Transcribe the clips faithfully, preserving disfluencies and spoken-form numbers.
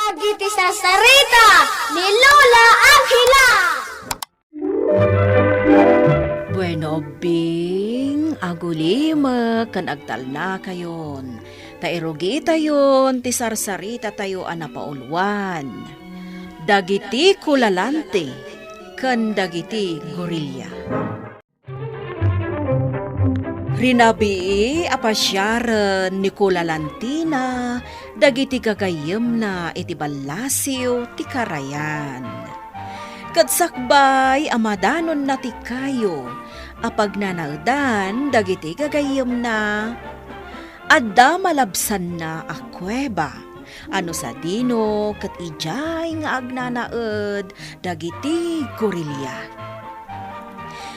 Dagiti sarsarita ni Lola Angela. Bueno, Bing, agulimek ken agtalnakayon, ta irugitayon ti sarsaritatayo a napauluan, dagiti kulalante ken dagiti gorilya. Rinabii a pasiaren ni Kulalantina dagiti gagayyemna iti ballasiw ti karayan. Ket sakbay a madanonna ti kayo a pagnanaedan dagiti gagayyemna, adda malabsanna a kuweba a no sadino ket idiay nga agnanaed dagiti gorilya.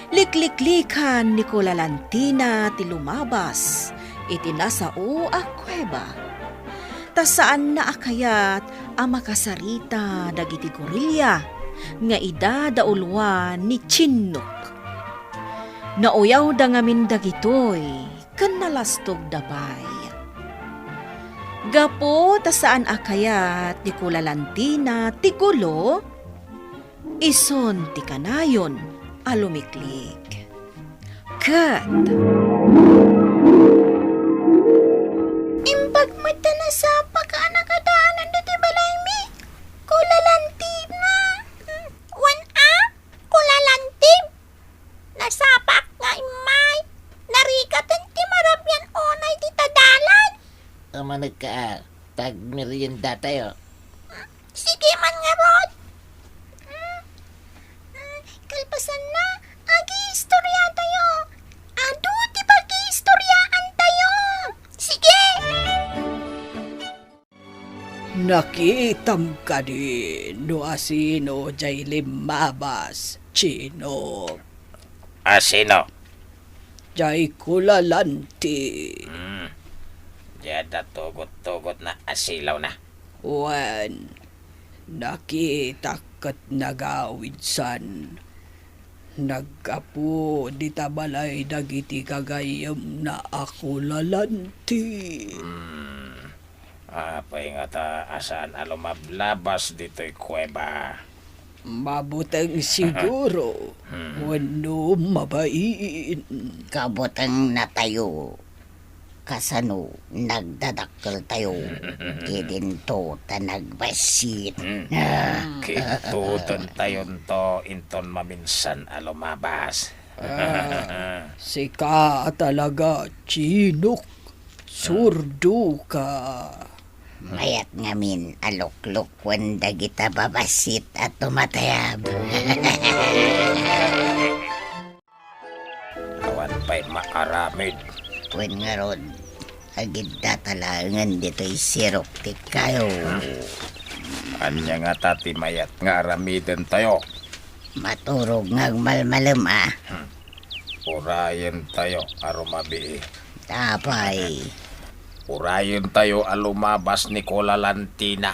Likliklikan ni Kulalantina ti lumabas iti nasao a kuweba. Ta saanna a kayat a makasarita dagiti gorilya nga ida dauluan ni Chinok. Nauyawda ngamin dagitoy ken nalastogda pay. Gapu ta saan a kayat ni Kulalantina ti gulo, isun ti kanayon a lumiklik. Ket imbag met ta nasapa ka a nakadanon ditoy balaymi, Kulalantina. Wen a, Kulalanti. Nasapaak nga immay, narikaten ti marabian unay dita dalan. Umanegka a, ta agmeriendatayo. Sige man ngarud. Mm, mm, kalpasanna, agiistoriatayo. Adu ti pagiistoriaantayo. Sige! Nakitam kadi no asino jay limmabas, Chinok? Asino? Jay Kulalanti. Hmm. Diay adda tugot-tugotna a silawna. Wen, nakitak ket nagawidsan. Naggapu dita balay dagiti gagayyemna a Kulalanti. Hmm. Apay ngata a saan a lumablabas ditoy kuweba? Mabuteng siguro, hmm, wenno mabain. Kabutengnatayo. Kasano nagdadakkeltayo, idinto ta nagbassit. Hmm. Ah. Kintutentayonto inton maminsan a lumabas. Ah, sika talaga, Chinok. Surdo ka. Mayat ngamin a luklukuen dagita babassit a tumatayab. Awan pay maaramid. Wen ngarud, agidda ta laengen ditoy sirok ti kayo. Hmm. Ania ngata ti mayat nga aramidentayo? Maturog nga agmalmalem a. Hmm. Urayentayo a rumabii. Apay? Urayentayo a lumabas ni Kulalantina.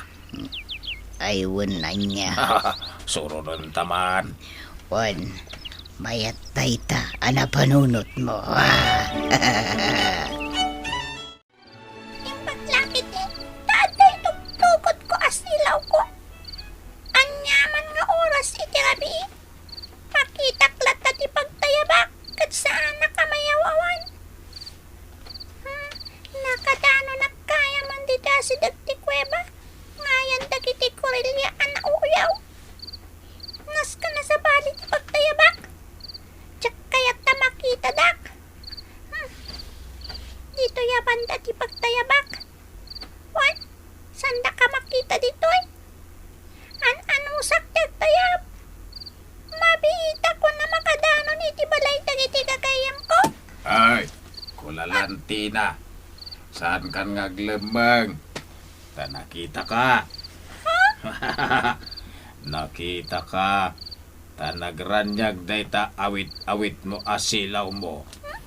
Ay, wen ania. Suronenta man. Wen, mayat dayta a napanunotmo. Imbag la ketdi ta adda itugtugotko a silawko. Aniaman nga oras iti rabii, makitak latta ti pagtayabak ket saanak a mayaw-awan. Hmm, nakadanonak gayam dita asideg ti kuweba, ngayan dagiti gorilya a nauyaw. Nasken a sabali ti pagtayabak. Diak kayat ta makitadak. Hmm. Ditoy a banda ti pagtayabak. Wen, saandak a makita ditoy? An-anusak ti agtayab. Mabiitakon a makadanon iti balay dagiti gagayyemko. Ay, Kulalantina. Saankan nga aglemmeng. Ta nakitaka. Ha? Nakitaka. Ta nagraniag dayta awit-awitmo a silawmo. Hmm?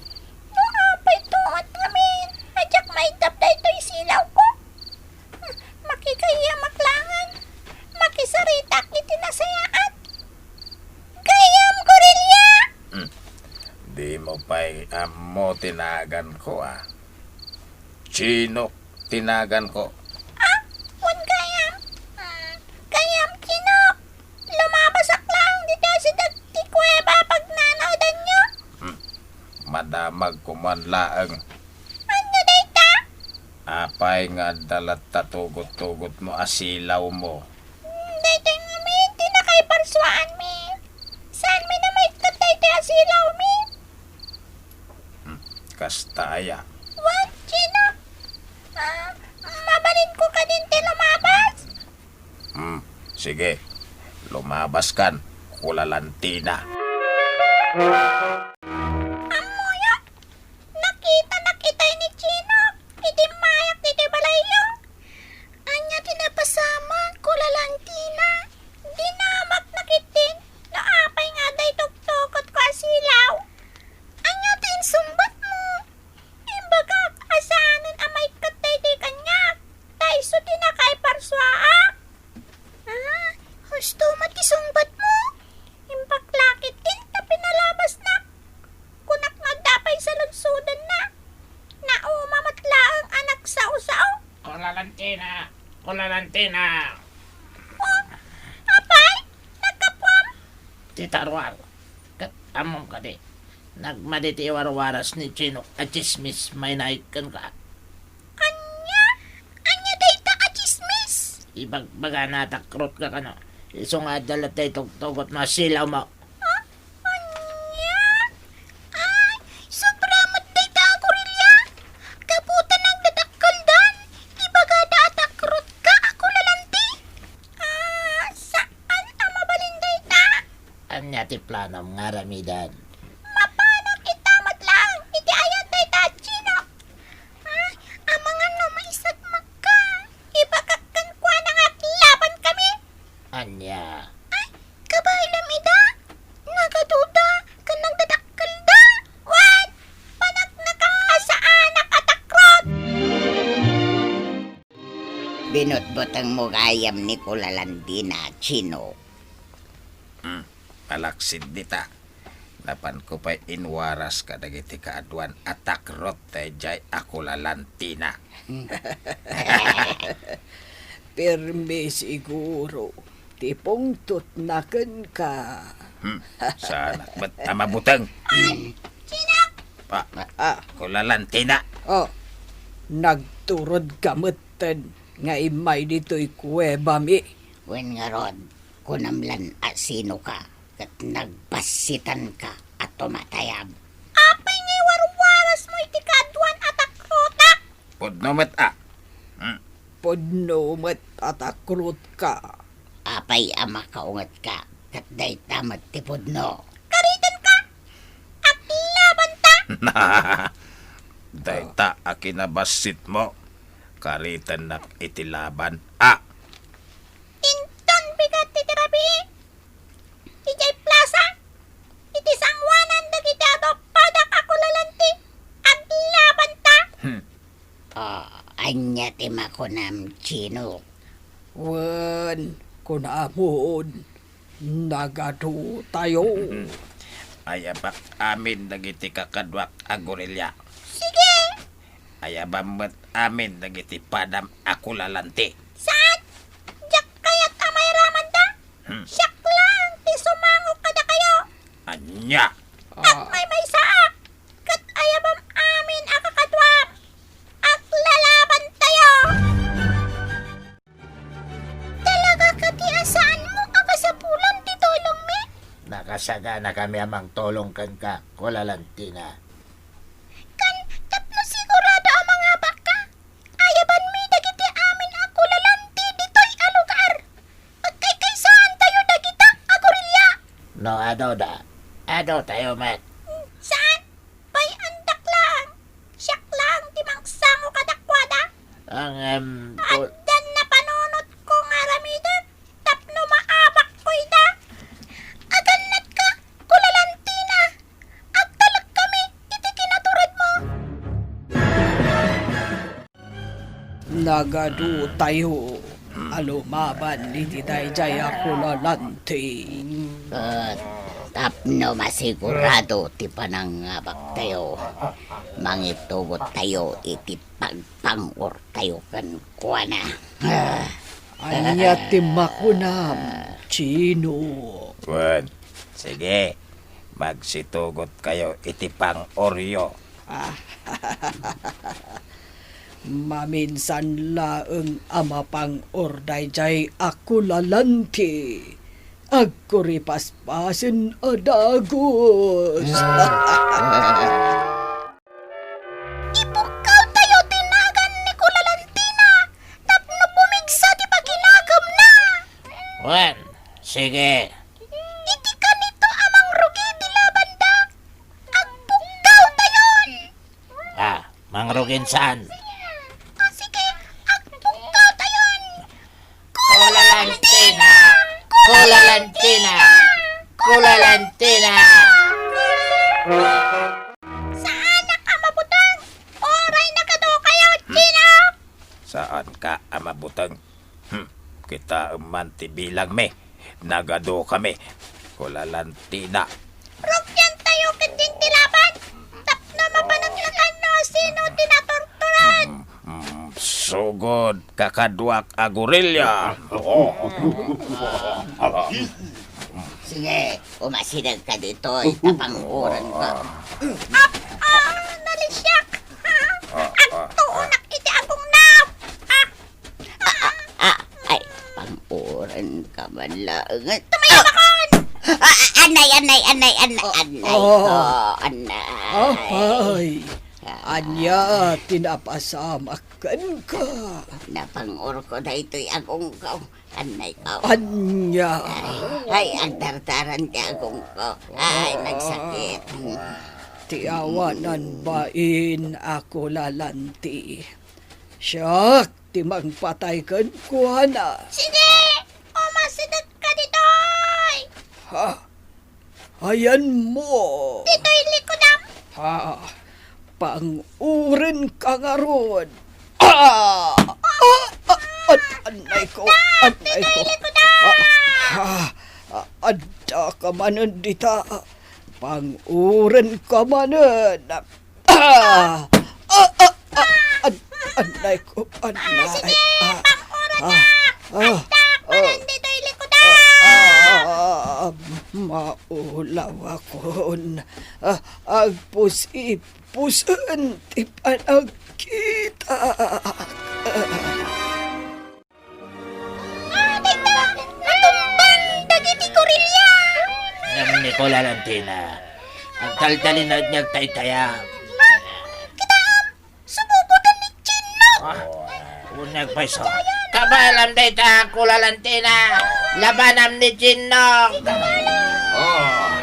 No apay to met ngamin a diak maitap daytoy silawko? Hmm, makigayyamak laengen. Makisaritak iti nasayaat. Gayyem, gorilya! Hmm. Dimo pay ammo ti naganko, a. Chinok ti naganko. Ah, wen gayam? a damagko man laeng. Ania dayta? Apay nga adda latta tugot-tugotmo a silawmo? Hmm, daytoy ngamin ti nakaiparsuaanmi. Saanmi a maikkat daytoy a silawmi? Hmm, kasta aya? Wen, Chino. Ah, mabalinko kadin ti lumabas? Hmm, sige. Lumabaskan, kulalantina. Ammoyo, nakitanak itay ni Chino idi immayak ditoy balayyo. Ania ti napasamak, kulalantina? Dinamaknak ketdin no apay nga adda itugtugotko a silaw. Ania ti insungbatmo? Imbagak a saanen a maikkat daytoy kaniak, ta isu ti nakaiparsuaak. Ah, husto met ti sungbatmo. Imbakla ketdin ta pinalabasnak. Kunak nga adda pay saludsodanna. Nauma met laeng a nagsao-sao. Kulalantina! Kulalantina! Oh, apay, naggapuam? Ti taruar. Ket ammom kadi, nagmadi ti iwarwaras ni Chinok a tsismis mainaig kenka. Ania? Ania dayta a tsismis? Ibagbagana a takrotka kano. Isu nga adda latta itugtugotmo a silawmo. Ah, ania? Ay, sobra met dayta a gorilya. Gapu ta nagdadakkeldan, ibagada a takrotka a kulalanti. Ah, saan a mabalin dayta? Ania ti planom nga aramiden? Mapanak ita met laeng iti ayat dayta a Chino. Ay, amangan no maisagmakka. Ibagak kenkuana nga aglabankami. Ania? Ay, kabaelam ida. Nagaduda ken nagdadakkelda. Wen, panaknaka, saanak a takrot. Binutbutengmo gayam ni kulalantina, Chino. Hmm, malaksid dita. Napanko pay inwaras kadagiti kaaduan a takrot daydiay a kulalantina. Permi siguro ti pungtotna kenka. Hmm, saanak met a mabuteng. Pa, ah, kulalantina. Oh, nagturodka metten nga immay ditoy kuwebami. Wen ngarud, kunam lan a sinoka ket nagbassitanka a tumatayab. Apay nga iwarwarasmo iti kaaduan a takrotak? Pudno met a. Hmm. Pudno met a takrotka. Apay a makaungetka ket dayta met ti pudno? Karitenka! Aglabanta! Dayta a kinabassitmo, karitennak iti laban a. Inton bigat iti rabii, idiay plasa, iti sangoanan dagiti adu a padak a kulalanti, aglabanta. Hmm. Ah, ania ti makunam, Chino? Wen, kunamon, nagaduayo. Ayabak amin dagiti kakaduak a gorilya. Sige. Ayabam met amin dagiti padam a kulalanti. Saan? Diak kayat a mairamanda. Hmm. Siak laeng ti sumango kadakayo. Ania? Agmaymaysaak, ket ayabam amin a kakaduam. Aglalabantayo. Talaga kadi a saanmo a kasapulan ti tulongmi? Nakasaganakami a mangtulong kenka, kulalantina. Ken tapno sigurado a mangabakka, ayabanmi dagiti amin a kulalanti ditoy a lugar. Agkaykaysaantayo dagita a gorilya. No aduda, adutayo met. Saan? Bay-andak laeng. Siak laeng ti mangsango kadakuada. Ngem, kul- Addan napanunotko nga aramidek tapno maabakko ida. Agannatka, kulalantina. Agtalek kami iti kinaturedmo. Nagaduayo a lumaban iti daydiay a kulalanti. Ket tapno masigurado ti panangabaktayo, mangitugottayo iti pagpangngortayo kenkuana. Ania ti makunam, Chino? Wen, sige, magsitugotkayo iti pang-oryo. Maminsan laeng a mapang-or daydiay a kulalanti. Agkuripaspasen a dagus. Ipukkawtayo ti nagan ni Kulalantina tapno pumigsa ti pakinakemna. Wen, sige. Iti kanito a mangrugi ti labanda, agpukkawtayon. Ah, mangrugin saan? Ah, sige, agpukkawtayon. Kulalantina! Kulalantina! Kulalantina! Saanak a mabuteng! Uray nagadukayo, Chino! Saanka a mabuteng. Hmm, kitaem man ti bilangmi. Nagadukami. Kulalantina. Rugiantayo ketdin ti laban tapno mapaneknekan no sino ti naturturan. Mm, mm, sugod, kakaduak a gorilla. Sige, umasidegka ditoy, ta pang-urenka. Ah, ah, nalisiak. Ah, agtuonak iti agongna. Ah, ah, ah, ay, pang-urenka man laeng. Tumayabakon! Ah, ah, anay, anay, anay, anay, anay, oh, anay. Apay, ania ti napasamak kenka? Napang-urko daytoy agongko. Anay ko. Ania? Ay, agdardaran ti agongko. Ay, nagsakit. Ti awanan bain a kulalanti. Siak ti mangpatay kenkuana. Sige! Umasidegka ditoy! Ha? Ayanmo? Ditoy likudam. Ha? Pang-urenka ngarud. Ah! Ah! Ah! An-, anay ko! Anay ko! Ditoy likudam. Ah! Ah! Ah! Addaka manen dita. Pang-urenka manen. Ah! Ah! Ah! Ah! An-, anay ko, anay. Ah, sige, ah, pang-uren ah, na. Ah, ah, ditoy likudan. Ah, ah, ah, maulawakon. Ah, agpusipusen ti panagkita. Ah, dayta, natumban dagiti gorilla. Ngem ni Kulalantina, agtaltalinaed nga agtaytayab. Ah, kitaem, sumubotan ni Chinno. Ah, uneg pay sa. Kabaelam dayta, Kulalantina. Labanam ni Chinno. Oh.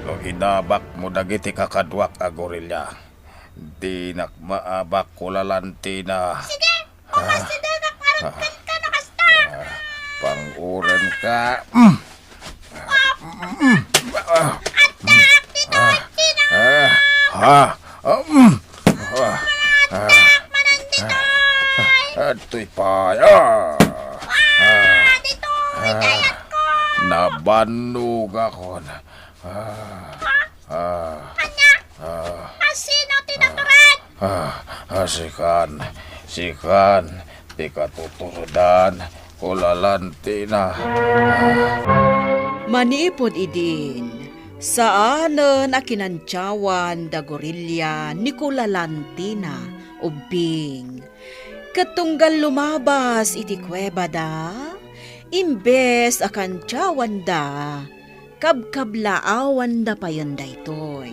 No inabakmo dagiti kakaduak a gorilla, dinak maabak, Kulalantina. Sige, umasidegak ngarud kenka no kasta. Ah, pang-urenka. Mm. Mm. Ah. Addaak ditoy, Chinno. Ah. Ah. Ah. Mm. Ah. Addaak manen ditoy. Ah. Adtoy pay. Ah. Ah. Ditoy, ah, dayatko. Nabannogakon. Ah. Ah. Ania? Ah. Asino ti natured? Ah, ah, sikan, sikan, ti katuturedan, Kulalantina. Ah. Manipud idin, saanen a kinantiawan da gorilla ni Kulalantina, ubbing. Ket tunggal lumabas iti kuwebada, imbes a kantiawanda, kabkablaawanda payen daytoy.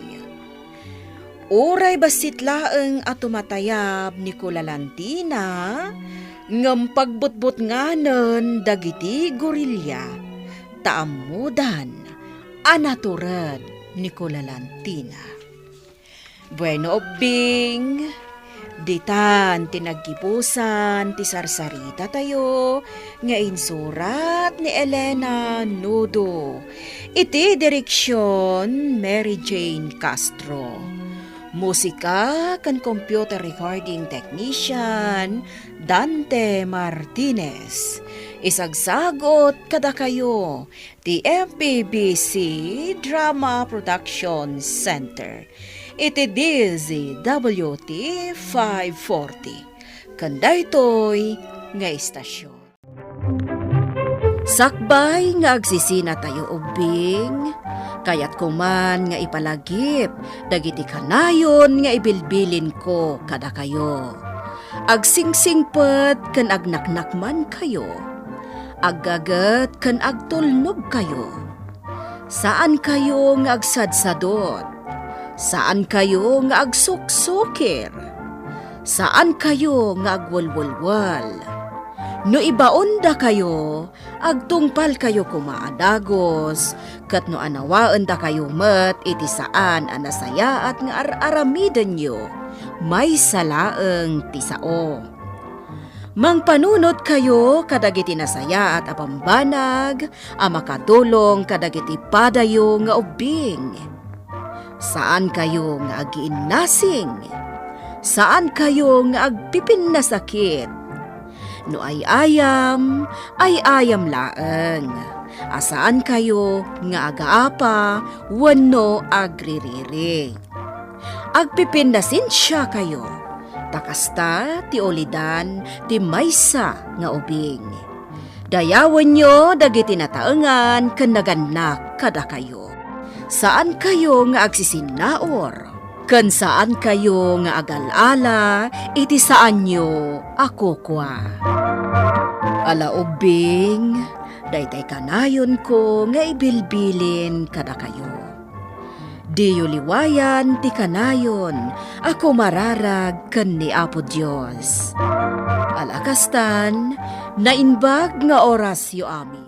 Uray bassit laeng a tumatayab ni Kulalantina, ngem pagbutbutnganen dagiti gorilla, ta ammodan a natured ni Kulalantina. Bueno, ubbing, ditan ti naggibusan ti sarsaritatayo nga insurat ni Elena Nudo, iti direksion Mary Jane Castro. Musika ken computer recording technician Dante Martinez. Isagsagot kadakayo ti M P B C Drama Production Center iti D Z W T five forty. Ken daytoy nga istasyon. Sakbay nga agsisinatayo, ubbing. Ubbing, kayatko man nga ipalagip dagiti kanayon nga ibilbilinko kadakayo. Agsingsingpet ken agnaknakmankayo. Aggaget ken agtulnogkayo. Saankayo nga agsadsadot. Saankayo nga agsuksukir. Saankayo nga agwelwelwel. No ibaondakayo, agtungpalkayo koma a dagus, ket no anawaendakayo met iti saan a nasayaat nga ar-aramidenyo, maysa laeng ti sao. Mangpanunotkayo kadagiti nasayaat a bambanag a makatulong kadagiti padayo nga ubbing. Saankayo nga agiinnasing. Saankayo nga agpipinnasakit. No ay-ayam, ay-ayam laeng. A saankayo nga agaapa wenno agririri. Agpipinnasensiakayo, ta kasta ti ulidan ti maysa nga ubing. Dayawenyo dagiti nataengan ken nagannak kadakayo. Saankayo nga agsisinnaur, ken saankayo nga agal-ala iti saanyo a kukua. Ala ubbing, daytay kanayonko nga ibilbilin kadakayo. Diyo liwayan ti kanayon a kumararag ken ni Apo Dios. Ala kastan, naimbag nga orasyo amin.